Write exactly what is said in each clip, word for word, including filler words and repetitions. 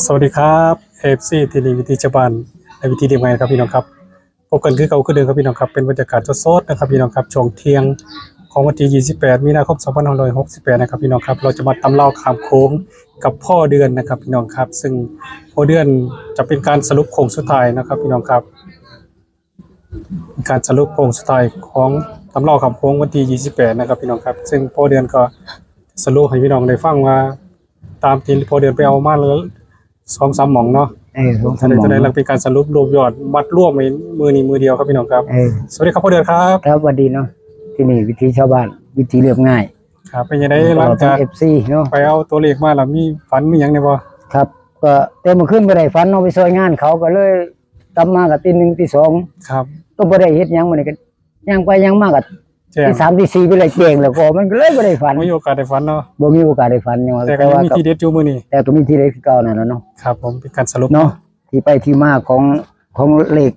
สวัสดีครับ เอฟซี ที่นี่วิถีชาวบ้านในวิถีเรียบง่ายนะครับพี่น้องครับ พบกันคือเก่าคือเดิมครับพี่น้องครับ เป็นบรรยากาศสดๆนะครับพี่น้องครับ ช่วงเที่ยงของวันที่ ยี่สิบแปด มีนาคม สองพันห้าร้อยหกสิบแปดนะครับพี่น้องครับ เราจะมาตำเล่าข้ามโค้งกับพ่อเดือนนะครับพี่น้องครับ ซึ่งพ่อเดือนจะเป็นการสรุปโค้งสุดท้ายนะครับพี่น้องครับ การสรุปโค้งสุดท้ายของตำเล่าข้ามโค้งวันที่ ยี่สิบแปดนะครับพี่น้องครับ ซึ่งพ่อเดือนก็สรุปให้พี่น้องได้ฟังว่า ตามที่พ่อเดือนไปเอามาแล้วสองสามหม่องเนาะ เออสองสามหม่อง จะได้แล้วเป็นการสรุปรวบยอดมัดรวมไว้มือนี้มือเดียวครับพี่น้องครับ เออ สวัสดีครับพ่อเดือนครับ ครับ สวัสดีเนาะ ที่นี่วิถีชาวบ้าน วิถีเรียบง่าย ครับ เป็นยังไง เออ หลังจาก เอฟซี เนาะ ไปเอาตัวเลขมาแล้วมีฝันมีหยังเนี่ยบ่ ครับ ก็แต่เมื่อคืนบ่ได้ฝันเนาะ ไปซอยงานเขาก็เลยกลับมากับตีหนึ่งตีสอง ครับ ก็บ่ได้เฮ็ดหยังมื้อนี้ก็ย่างไปย่างมาก็ แจ้ง ตีสามตีสี่ไปเลยแจ้งแล้วก็มันก็เลยบ่ได้ฝัน ไม่มีโอกาสได้ฝันเนาะ บ่มีโอกาสได้ฝันหยังว่า แต่ก็ แต่ ยัง ว่า มี ก็ ทีเด็ดอยู่มื้อนี้ แต่ก็มีทีเด็ดคือเก่านั่นแหละเนาะ ครับผม เป็นการสรุป เนาะ ที่ไปที่มาของ ของเลข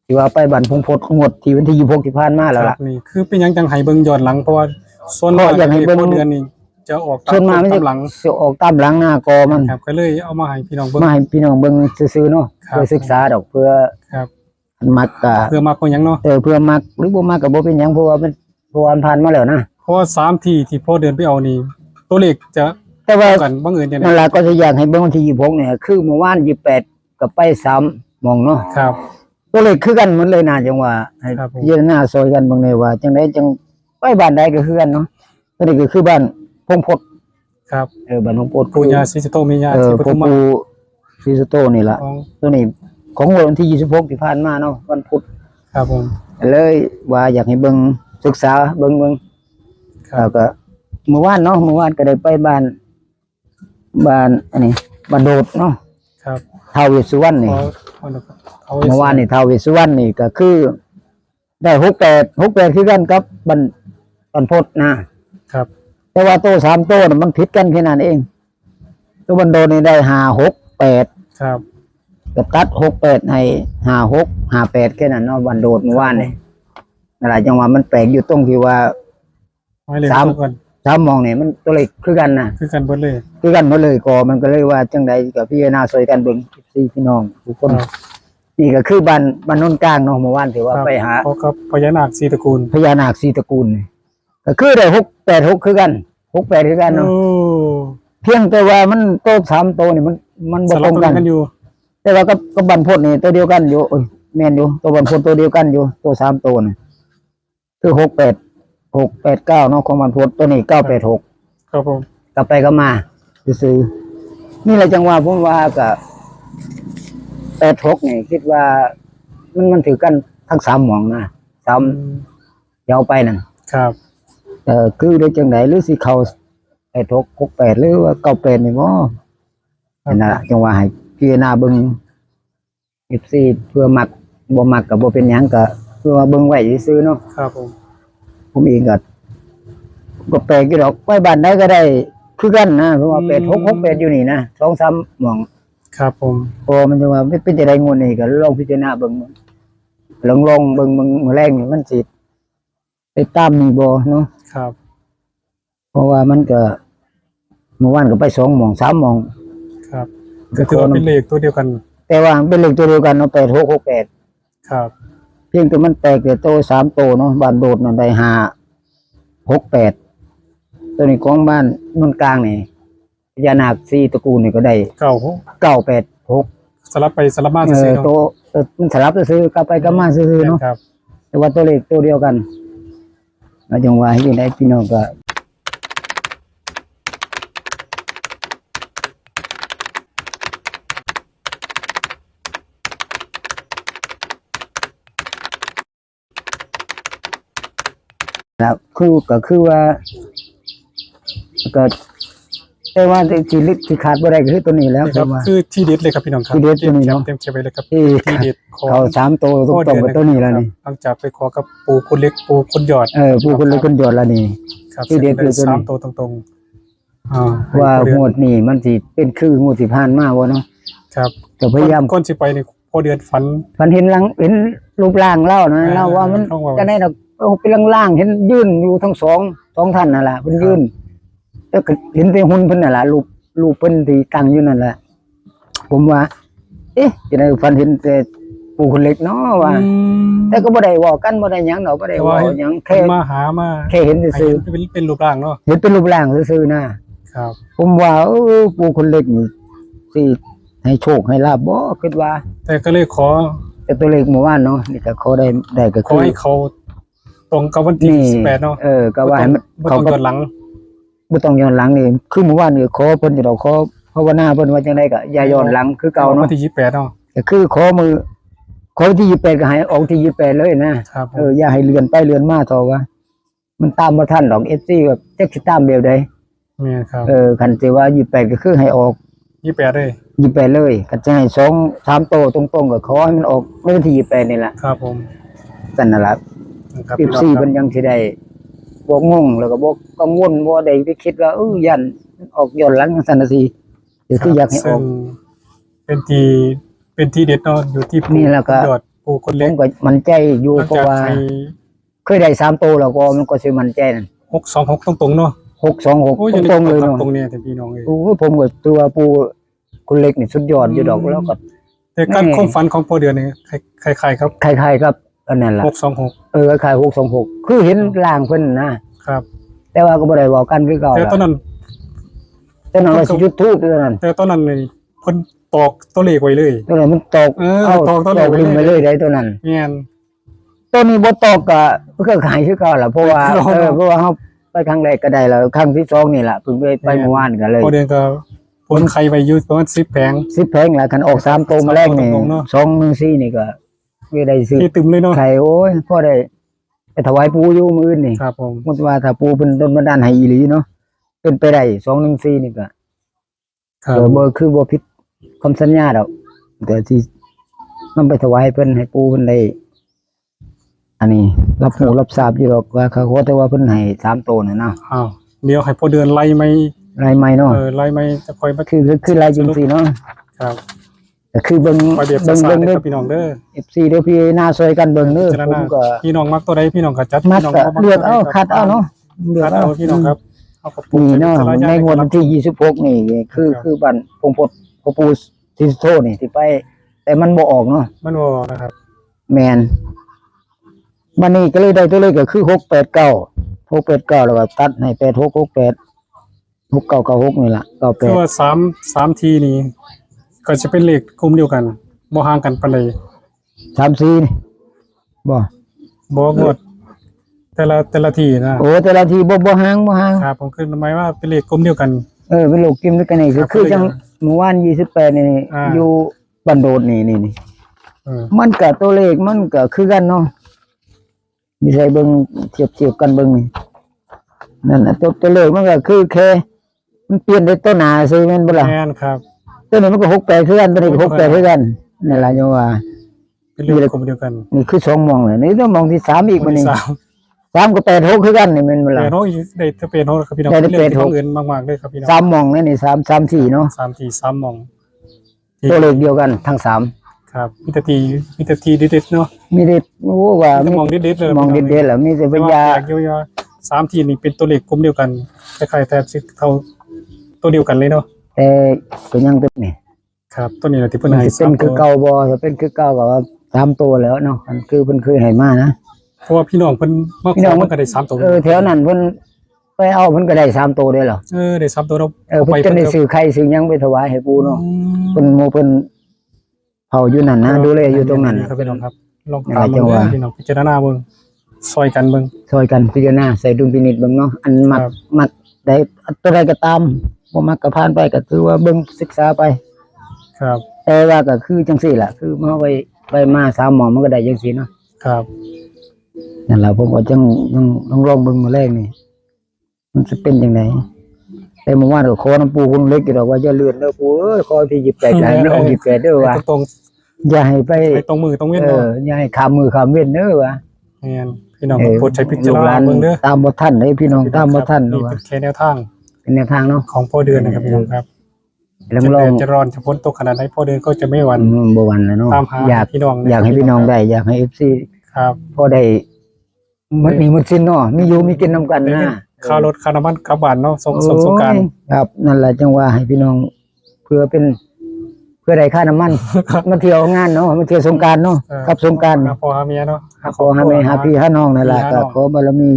ที่ว่าไปบ้านพงพดงวดที่วันที่ ยี่สิบหก ที่ผ่านมาแล้วล่ะ ครับ นี่คือเป็นหยังจังให้เบิ่งย้อนหลัง เพราะว่าส่วนมาก เพราะอยากให้เบิ่ง เลขพ่อเดือนนี่จะออกตาม ส่วนมากมันจะ ตามหลัง จะออกตามหลังหน้าก็มัน ครับ ก็เลยเอามาให้พี่น้องเบิ่ง มาให้พี่น้องเบิ่งซื่อๆเนาะ ครับ เพื่อศึกษาดอก เพื่อ ครับ มักก็ เพื่อมักเพื่อหยังเนาะ เออ เพื่อมักหรือบ่มักก็บ่เป็นหยัง เพราะว่ามัน เพราะว่ามันผ่านมาแล้วนะ เพราะว่าสามที่ที่พ่อเดือนไปเอานี่ ตัวเลขจะ แต่ว่า เท่ากันบังเอิญจังได๋ นั่นล่ะ ก็สิอยากให้เบิ่งวันที่ ยี่สิบหก เนี่ย คือเมื่อวาน ยี่สิบแปด ก็ไปสามหม่องเนาะ ครับ ตัวเลขคือกันหมดเลยนะ จังว่าให้ ครับผม พิจารณาซอยกันเบิ่งแน่ว่าจังได๋ จังไปบ้านใดก็คือกันเนาะ ตัวนี้ก็คือบ้านพงพด ครับ เออ บ้านพงพด ปู่ย่าศรีสุโธ แม่ย่า เออ ศรีปทุมมา พ่อปู่ศรีสุโธนี่ล่ะ ของ ตัวนี้ของงวดวันที่ ยี่สิบหก ที่ผ่านมาเนาะ วันพุธ ครับผม เลยว่าอยากให้เบิ่ง ศึกษาเบิ่ง เบิ่ง ครับ แล้วก็เมื่อวานเนาะ เมื่อวานก็ได้ไปบ้าน บ้านอันนี้ บ้านโดดเนาะ ครับ ท้าวเวสสุวรรณนี่ อ๋อ เอาละครับ ท้าวเวสสุวรรณ เมื่อวานนี่ท้าวเวสสุวรรณนี่ก็คือ ได้ หกแปด หกแปด คือกันกับบ้าน บ้านพดนะ ครับ แต่ว่าโตสามโตน่ะมันผิดกันแค่นั้นเอง ตัวบ้านโดดนี่ได้ ห้าหกแปด ครับ ก็ตัด หกแปด ให้ ห้าหก ห้าแปด แค่นั้นเนาะ บ้านโดดเมื่อวานนี่ ครับผม นั่นล่ะ จังว่ามันแปลกอยู่ตรงที่ว่า หมายเลข สาม ตรงกัน สามหม่องนี่มันตัวเลขคือกันนะ คือกันเบิดเลย คือกันหมดเลย ก็มันก็เลยว่าจังใดก็พิจารณาซอยกันเบิ่ง เอฟซี พี่น้องทุกคน ครับ นี่ก็คือบ้าน บ้านโนนกลางเนาะ เมื่อวานที่ว่า ครับ ไปหา พบกับพญานาคสี่ตระกูล พญานาคสี่ตระกูลนี่ ก็คือได้ หกแปดหก คือกัน หกแปด คือกันเนาะ โอ้ เพียงแต่ว่ามันโตสามโตนี่มัน มันบ่ สลับ ตรงกัน ตำแหน่งกันอยู่ แต่ว่ากับ กับบ้านพดนี่ตัวเดียวกันอยู่ เอ้ย แม่นอยู่ ตัวบ้านพดตัวเดียวกันอยู่ โตสามโตนี่ คือ หกแปด หกแปดเก้า เนาะ ของบ้านพด ตัวนี้ เก้าแปดหก ครับผม กลับไปกลับมาซื่อๆ นี่แหละจังว่าผมว่าก็ แปดหก นี่คิดว่ามัน มันถือกันทั้งสามหม่องนะ สาม อืม เดี๋ยวไปนั่น ครับ เออ คือได้จังใด หรือสิเข้า แปดหก หกแปด หรือว่า เก้าแปด นี่บ่ ครับ นั่นล่ะ จังว่าให้พิจารณาเบิ่ง เอฟซี เพื่อมัก บ่มักก็บ่เป็นหยัง ก็เพื่อว่าเบิ่งไว้ซื่อๆเนาะ ครับผม ผมเองก็ ก็แปลกอยู่ดอก ไปบ้านใดก็ได้คือกันนะ เพราะว่า อืม แปดหก หกแปด อยู่นี่นะ สองสามหม่อง ครับผม พอมันจะว่าเป็นจังได๋งวดนี้ ก็ลองพิจารณาเบิ่ง ลอง ลองเบิ่ง เบิ่งมื้อแลงนี่มันสิไปตามนี้บ่เนาะ ครับ เพราะว่ามันก็ เมื่อวานก็ไปสองหม่อง สามหม่อง ครับ ก็ถือว่าเป็นเลขตัวเดียวกัน แต่ว่าเป็นเลขตัวเดียวกันเนาะ แปดหก หกแปด ครับ เพียงแต่มันแปลกแต่โตสามโตเนาะ บ้านโดดนั่นได้ ห้าหกแปด ตัวนี้ของบ้านโนนกลางนี่ พญานาคสี่ตระกูลนี่ก็ได้ เก้าหก เก้าแปดหก สลับไปสลับมา เออ ซื่อๆเนาะ โต เออ มันสลับซื่อๆ กลับไปกลับมาซื่อๆเนาะ ครับ แต่ว่าตัวเลขตัวเดียวกัน แล้วจังว่าให้ได้พี่น้องก็ ครับ คือ ก็คือว่า ก็ แต่ว่าที่ ที่ ที่ขาดบ่ได้ก็คือตัวนี้แล้ว นะครับ ผมว่า คือทีเด็ดเลยครับพี่น้องครับ ทีเด็ดตัวนี้เนาะ เตรียมแคป เตรียมแคปไว้เลยครับ ที่ ทีเด็ดของ เข้าสามตัวตรงๆ พ่อเดือน กับตัวนี้แล้วนี่ นะครับ หลังจากไปขอกับปู่คนเล็ก ปู่คนยอด เออ ปู่คนเล็ก ครับ คนยอดแล้วนี่ ครับ ทีเด็ด เส้นเลือด คือตัวนี้ สามตัวตรงๆ อ่า ว่า ให้พ่อเดือน งวดนี้มันสิเป็นคืองวดที่ผ่านมาบ่เนาะ ครับ ก็พยายาม ก่อน ก่อนสิไปนี่ พ่อเดือนฝัน ฝันเห็นร่าง เห็นรูปร่างลาวนะ อ่า ลาวว่ามัน ลองว่า จังได๋ดอก เออ เป็นร่างๆ เห็นยืนอยู่ทั้งสอง สองท่านนั่นล่ะ เพิ่นยืน ครับ แล้วก็เห็นแต่หุ่นเพิ่นนั่นล่ะ รูป รูปเพิ่นที่ตั้งอยู่นั่นแหละ ผมว่า เอ๊ะ จังได๋ฝันเห็นแต่ปู่คนเล็กเนาะว่า อืม แต่ก็บ่ได้เว้ากัน บ่ได้หยังดอก บ่ได้ แต่ว่า เว้าหยัง แค่ เพิ่นมาหามา แค่เห็น ให้ ซื่อ เห็นเป็น เป็นรูปร่างเนาะ เห็นเป็นรูปร่างซื่อๆ นะ ครับ ผมว่า เออ ปู่คนเล็กนี่สิให้โชคให้ลาภบ่ คิดว่า แต่ก็เลยขอ แต่ตัวเลขเมื่อวานเนาะ นี่ก็ขอได้ ได้ก็ ขอ คือ ให้เขาตรงกับวันที่ นี่ สิบแปดเนาะ เออ ก็ว่าให้มัน บ่ต้อง เขาก็ บ่ต้องย้อนหลัง บ่ต้องย้อนหลังนี่ คือเมื่อวานนี่ขอเพิ่นอยู่ดอก ขอภาวนาเพิ่นว่าจังได๋ก็อย่าย้อนหลังคือเก่าเนาะ วันที่ ยี่สิบแปดเนาะ ก็คือขอมื้อ ขอวันที่ ยี่สิบแปด ก็ให้ออกที่ ยี่สิบแปด เลยนะ ครับผม เออ อย่าให้เลื่อนไปเลื่อนมาเถาะว่า มันตามบ่ทันดอก เอฟซี แบบจักสิตามแบบใด แม่นครับ เออ คันสิว่า ยี่สิบแปด ก็คือให้ออก ยี่สิบแปด เลย ยี่สิบแปด เลย คันสิให้สองสามโตตรงๆ ก็ขอให้มันออกในวันที่ ยี่สิบแปด นี่แหละ ครับผม ซั่นน่ะล่ะ นะครับ เอฟซี พี่น้องครับ เพิ่นยังสิได้บ่งง แล้วก็บ่กังวล บ่ได้ไปคิดว่า เออ ย้านออกย้อนหลังจังซั่นน่ะสิ ก็คือ ครับ อยากให้ออก ซึ่งเป็นที่ เป็นที่เด็ดเนาะ อยู่ที่ปู่ นี่แหละก็ ยอดปู่คนเล็ก ผมก็มั่นใจอยู่ หลังจาก เพราะว่า ให้ เคยได้สามโตแล้วก็มันก็สิมั่นใจนั่น หกสองหก ตรงๆ เนาะ หกสองหก โอ้ย ตรงๆ เลยเนาะ ตรงเนี่ยแต่พี่น้องเอ้ย โอ้ย ผมก็ถือว่าปู่คนเล็กนี่สุดยอดอยู่ดอก อืม แล้วก็ แต่การ แม่ ความฝันของพ่อเดือนนี่คล้ายๆ ครับ คล้ายๆ ครับ อันนั้นล่ะ หกสองหก เออ คล้ายๆ หกสองหก คือเห็น ครับ ร่างเพิ่นนะ ครับ แต่ว่าก็บ่ได้เว้ากันคือเก่า แต่ตอนนั้น ล่ะ ตอนนั้นว่าสิจุดธูปตอนนั้น แต่ตอนนั้นนี่เพิ่นตอกตัวเลขไว้เลย ตอนนั้นมันตอก เออ เอา ตอกตัวเลข ตอกดินไว้เลย ไว้เลยได้ตอนนั้น แม่น ตัวนี้บ่ตอกก็คือขายคือเก่าล่ะ เพราะว่า เออ เนาะ เออ เพราะว่าเฮาไปครั้งแรกก็ได้แล้ว ครั้งที่สองนี่ล่ะ เพิ่งไป ไป แม่น เมื่อวานก็เลย พ่อเดือนก็พ่นไข่ไว้อยู่ประมาณ สิบแผง สิบแผงล่ะ คันออกสามโตมาแรกนี่ สองโตตรงๆ เนาะ สองหนึ่งสี่ นี่ก็ ไม่ได้ซื้อ ที่ตึมเลยเนาะ ไข่ โอ้ย พอได้ไปถวายปู่อยู่มื้ออื่นนี่ ครับผม สมมุติว่าถ้าปู่เพิ่นดลบันดาลให้อีหลีเนาะ เป็นไปได้ สองหนึ่งสี่ นี่ก็ ครับ เออ บ่ คือบ่ผิดคำสัญญาดอก แต่ที่นำไปถวายเพิ่น ให้ปู่เพิ่นได้ อันนี้รับรู้ ครับ รับทราบอยู่ดอกว่า เขาขอแต่ว่าเพิ่นให้สามโตน่ะนะ อ้าว เดี๋ยวให้พ่อเดือนไล่ใหม่ ไล่ใหม่เนาะ เออ ไล่ใหม่จะค่อยมา คือ คือ คือไล่จังซี่เนาะ ครับ ก็คือเบิ่ง คอยเบียด เบิ่ง ประสาท เบิ่งเด้อ เด้อครับพี่น้องเด้อ เอฟซี เด้อ พี่น้าช่วยกันเบิ่งเด้อ พิจารณา ผมก็ พี่น้องมักตัวใดพี่น้องก็จัด มัก พี่น้อง ก็ บ่มัก เลือกเอา ตัวใดก็ คัดเอาเนาะ เลือกเอา คัดเอาพี่น้องครับ อืม เอากับปู่ นี่เนาะ พิจารณา ในงวดวันที่ ยี่สิบหก นี่ คือ ครับ คือบ้านพงพด พระปู่ศรีสุโธนี่ที่ไป แต่มันบ่ออกเนาะ มันบ่ออกนะครับ แม่น บัดนี้ก็เลยได้ตัวเลขก็คือ หกแปดเก้า หกแปดเก้า แล้วก็ตัดให้ แปดหก หกแปด หกเก้า เก้าหก นี่ล่ะ เก้าแปด คือว่าสาม สาม ทีนี่ ก็จะเป็นเลขกลุ่มเดียวกัน บ่ห่างกันปานใด สามสี่ นี่ บ่ บ่ งวด แต่ละ แต่ละทีนะ โอ้ แต่ละทีบ่ บ่ห่าง บ่ห่าง ครับ ผมคือหมายว่าเป็นเลขกลุ่มเดียวกัน เออ เป็นเลขกลุ่มเดียวกันนี่ ครับ คือ คือจัง ก็เลย เมื่อวาน ยี่สิบแปด นี่ อ่า อยู่บ้านโดดนี่ นี่ นี่ เออ มันก็ตัวเลขมันก็คือกันเนาะ มีใส่เบิ่ง เทียบ เทียบกันเบิ่งนี่ นั่นน่ะ ตัว ตัวเลขมันก็คือแค่ มันเปลี่ยนแต่ตัวหน้าซื่อแม่นบ่ล่ะ แม่นครับ ตัวนี้มันก็ หกแปด คือกัน ตัวนี้ก็ หกแปด คือกัน นั่นล่ะจังว่า เป็นเลขกลุ่มเดียวกัน นี่คือสองหม่องเลย นี่ตัวหม่องที่สามอีก หม่องที่ บัดนี้ สาม สาม กับ แปดหก คือกันนี่แม่นบ่ล่ะ แปดหก ได้แต่ แปดหก ครับพี่น้อง ได้แต่ เป็นเลขที่ แปดหก บังเอิญมากๆ เลยครับพี่น้อง สามหม่องนั่นนี่ สาม สาม สี่ เนาะ สาม สี่ สาม หม่อง ตัวเลขเดียวกันทั้งสาม ครับ มีแต่ที่ มีแต่ที่เด็ดๆ เนาะ มีแต่ โอ้ ว่า มีแต่หม่องเด็ดๆ เลย หม่องเด็ดๆ แหละ มีแต่ แต่ พ ว่า ญา แปลกอยู่ว่าสามที่นี่เป็นตัวเลขกลุ่มเดียวกัน คล้ายๆ แต่สิเท่าตัวเดียวกันเลยเนาะ แต่ก็ยังตัวนี้ ครับ ตัวนี้แหละที่เพิ่น มัน ให้ สิเป็น สามตัว คือเก่าบ่ ถ้าเป็นคือเก่าก็ว่าสามตัวแล้วเนาะ อันคือเพิ่นเคยให้มานะ เพราะว่าพี่น้องเพิ่นมาขอ พี่น้อง มันก็ได้สามตัว เออ แถวนั้นเพิ่นไปเอา เพิ่นก็ได้สามตัวเด้อเหรอ เออ ได้สามตัวเนาะ เออ เอาไป เพิ่นจะได้ เพิ่นก็ ซื้อไข่ซื้อหยังไปถวายให้ปู่เนาะ อืม เพิ่นหมู่เพิ่นเผาอยู่นั่นนะ เออ ดูแลอยู่ตรงนั้น ครับพี่น้องครับ ลองตามเบิ่งเด้อ นั่นแหละจังหวะ พี่น้อง พิจารณาเบิ่ง ช่วยกันเบิ่ง ช่วยกันพิจารณา ใส่ดุลพินิจเบิ่งเนาะ อันมัก ครับ มักได้ตัวใดก็ตาม บ่มักก็ผ่านไป ก็ถือว่าเบิ่งศึกษาไป ครับ แต่ว่าก็คือจังซี่ล่ะ คือมาไว้ ไว้มาสามหม่องมันก็ได้จังซี่เนาะ ครับ นั่นล่ะ ผมก็จัง ยัง ยังลองเบิ่งมื้อแรกนี่ มันสิเป็นจังได๋ แต่เมื่อวานก็ขอนำปู่คนเล็กอยู่ดอกว่าอย่าเลื่อนเด้อปู่เอ้ย ขอที่ ยี่สิบแปด ให้มันออก ยี่สิบแปด เด้อว่า ให้ตรงๆ อย่าให้ไป ให้ตรงมื้อตรงเว็น เออ เนาะ อย่าให้ข้ามมื้อข้ามเว็นเด้อว่า แม่น พี่น้อง เออ โปรดใช้พิจารณาเบิ่งเด้อ ลูกหลานตามบ่ทันเด้อพี่น้อง พี่น้อง ตามบ่ทัน ครับ นี่ เด้อว่า เป็นแค่แนวทาง เป็นแนวทางเนาะ ของพ่อเดือนนะครับ เออ พี่น้องครับ แล้ว จะ ลอง แดดจะร้อนจะฝนตกขนาดไหนพ่อเดือนก็จะไม่หวั่น อืม บ่หวั่นแล้วเนาะ ตามหา อยาก พี่น้อง อยากให้พี่น้องได้ อยากให้ เอฟซี ครับ พอได้ หมดหนี้หมดสินเนาะ มีอยู่มีกินนำกันนะ ได้ค่ารถค่าน้ำมันกลับบ้านเนาะ ส่ง โอ้ย ส่งสงกรานต์ ครับ นั่นแหละจังว่าให้พี่น้อง เพื่อเป็น เพื่อได้ค่าน้ำมัน มาเที่ยวงานเนาะ มาเที่ยวสงกรานต์เนาะ เออ ครับ สงกรานต์ หาพ่อหาแม่เนาะ หาพ่อหาแม่ หาพี่หาน้องนั่นแหละ พี่หา ก็ น้อง ขอบารมี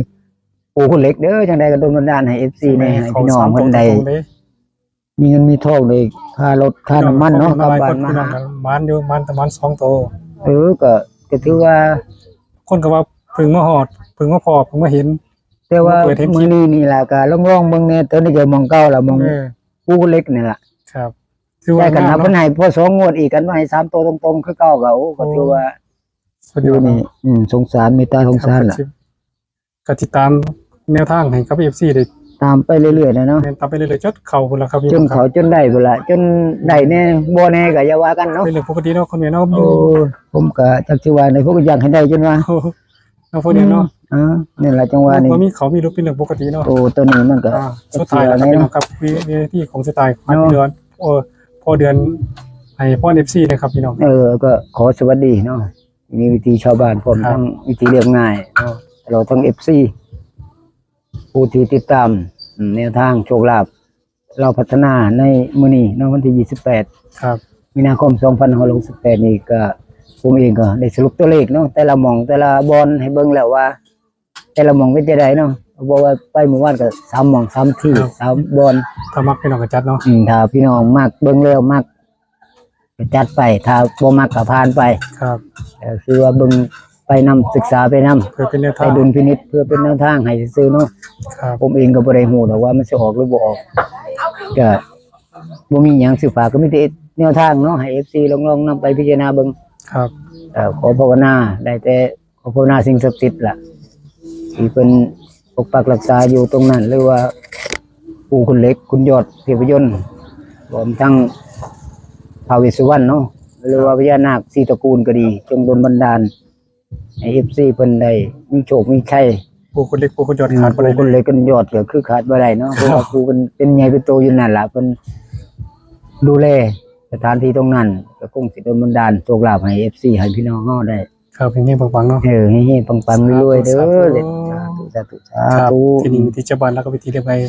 ปู่คุณเหล็กเด้อ จังใดก็ดลบันดาลให้ เอฟซี แม่ให้พี่น้องเพิ่นได้ ตรงเลย มีเงินมีทองเลยค่ารถค่าน้ำมันเนาะ พี่น้อง กลับบ้านมา พี่น้อง หา มันอยู่มันแต่มันสองตัว เออ ก็ก็ถือว่า คนก็ว่าเพิ่งมาฮอดเพิ่งมาพอเพิ่งมาเห็น แต่ว่า เปิดให้ มื้อนี้นี่ล่ะก็ลองๆเบิ่งแหน่ ตอนนี้ก็หม่องเก่าล่ะ หม่อง เออ ปู่คุณเหล็กนี่ล่ะ ครับ แต่กันนะ เพิ่นให้พอสองงวดอีก กันว่าให้สามตัวตรงๆคือเก่าก็ โอ้ ก็ถือว่า สุดยอด นี่ อืม สงสาร เมตตาสงสารล่ะ ก็ติดตามแนวทางให้กับ เอฟซี ได้ ตามไปเรื่อยๆนะเนาะ แม่นตามไปเรื่อยๆจนเข้าพุ่นล่ะครับ จนเขาจนได้พุ่นละ จนได้แหน่บ่แหน่ก็อย่าว่ากันเนาะ เป็นเรื่องปกติเนาะคุณแม่เนาะ โอ้ ผมก็จักสิว่าในพวกก็อยากให้ได้จนว่า เนาะพวกเดียวเนาะ อ่านี่แหละจังหวะนี้ บ่มีเขามีรถเป็นเรื่องปกติเนาะ โอ้ ตัวนี้มันก็ อ่าสุดท้ายแล้วครับพี่น้องครับวิวิธีของสุดท้ายของเดือนโอ้พอเดือนให้พ่อ เอฟซี นะครับพี่น้อง เออ ก็ขอสวัสดีเนาะ มีวิธีชาวบ้านพร้อม ครับ ทั้งวิธีเรียบง่าย เนาะ ตลอดทั้ง เอฟซี ผู้ที่ติดตามอืมแนวทางโชคลาภเราพัฒนาในมื้อนี้เนาะ วันที่ยี่สิบแปด ครับ มีนาคม สองพันห้าร้อยหกสิบแปด นี่ก็ผมเองก็ได้สรุปตัวเลขเนาะ แต่ละหม่องแต่ละบ่อนให้เบิ่งแล้วว่า แต่ละหม่องเป็นจังไดเนาะ เพราะว่าไปเมื่อวานก็สามหม่องสามที่ ครับ สามบ่อน ถ้ามักพี่น้องก็จัดเนาะ อืมถ้าพี่น้องมักเบิ่งแล้วมักก็จัดไป ถ้าบ่มักก็ผ่านไป ครับ เออคือว่าเบิ่งไปนำ ศึกษาไปนำ เพื่อเป็นแนว ไป ทาง ดุลพินิจเพื่อเป็นแนวทางให้ซื่อๆเนาะ ครับ ผมเองก็บ่ได้ฮู้ดอกว่ามันสิออกหรือบ่ออก ก็บ่มีหยังสิฝาก ก็มีแต่แนวทางเนาะ ให้ เอฟซี ลองลองนำไปพิจารณาเบิ่ง ครับ เอ่อขอภาวนาได้แต่ขอภาวนาสิ่งศักดิ์สิทธิ์ล่ะ ที่เพิ่นปกปักรักษาอยู่ตรงนั้น หรือว่าปู่คุณเหล็ก คุณยอดเทพยนต์ รวมทั้งท้าวเวสสุวรรณเนาะ หรือว่าพญานาคสี่ตระกูลก็ดี จงดลบันดาลให้ เอฟซี เพิ่นได้มีโชคมีชัย ปู่คุณเหล็กปู่คุณยอดขาดบ่ได้ ปู่คุณเหล็กคุณยอดก็คือขาดบ่ได้เนาะ เพราะว่าปู่เพิ่นเป็นใหญ่เป็นโตอยู่นั่นล่ะ เพิ่นดูแลสถานที่ตรงนั้น ก็คงสิดลบันดาลโชคลาภให้ เอฟซี ให้พี่น้องเฮาได้ ครับเฮงๆปังๆเนาะ เออเฮงๆปังๆรวยๆเด้อ สาธุ สาธุสาธุสา ครับ ธุ ที่นี่วิธีชาวบ้านแล้วก็วิธีเรียบง่าย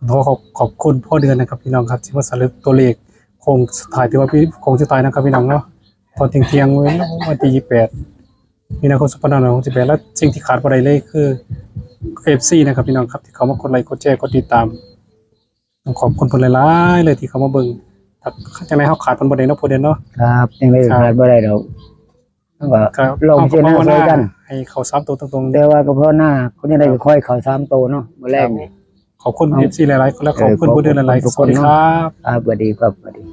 ขอขอบขอบคุณพ่อเดือนนะครับพี่น้องครับที่มาสรุปตัวเลขโค้งสุดท้ายถือว่าเป็นโค้งสุดท้ายนะครับพี่น้องเนาะตอนเที่ยงๆวันที่ยี่สิบแปดมีนาคมสองพันห้าร้อยหกสิบแปด และสิ่งที่ขาดบ่ได้เลยคือ เอฟซี นะครับพี่น้องครับที่เขามากดไลค์กดแชร์กดติดตามต้องขอบคุณเพิ่นหลายๆเลยที่เขามาเบิ่งถ้าจังได๋เฮาขาดเพิ่นบ่ได้เนาะพ่อเดือนเนาะ ครับยังไง ครับ ขาดบ่ได้ดอกแล้วก็ ครับ ลองพิจารณาช่วยกัน ให้เข้าสามตัวตรงๆ แต่ว่าก็เพราะหน้าเขาจะได้ค่อยเขาสามโตเนาะมื้อแรกนี่ ขอบคุณ เอา เอฟซี หลายๆคนและขอบคุณ เออ พ่อเดือนหลายๆ ขอบคุณทุกคนเนาะ สวัสดีครับ ครับสวัสดีครับสวัสดี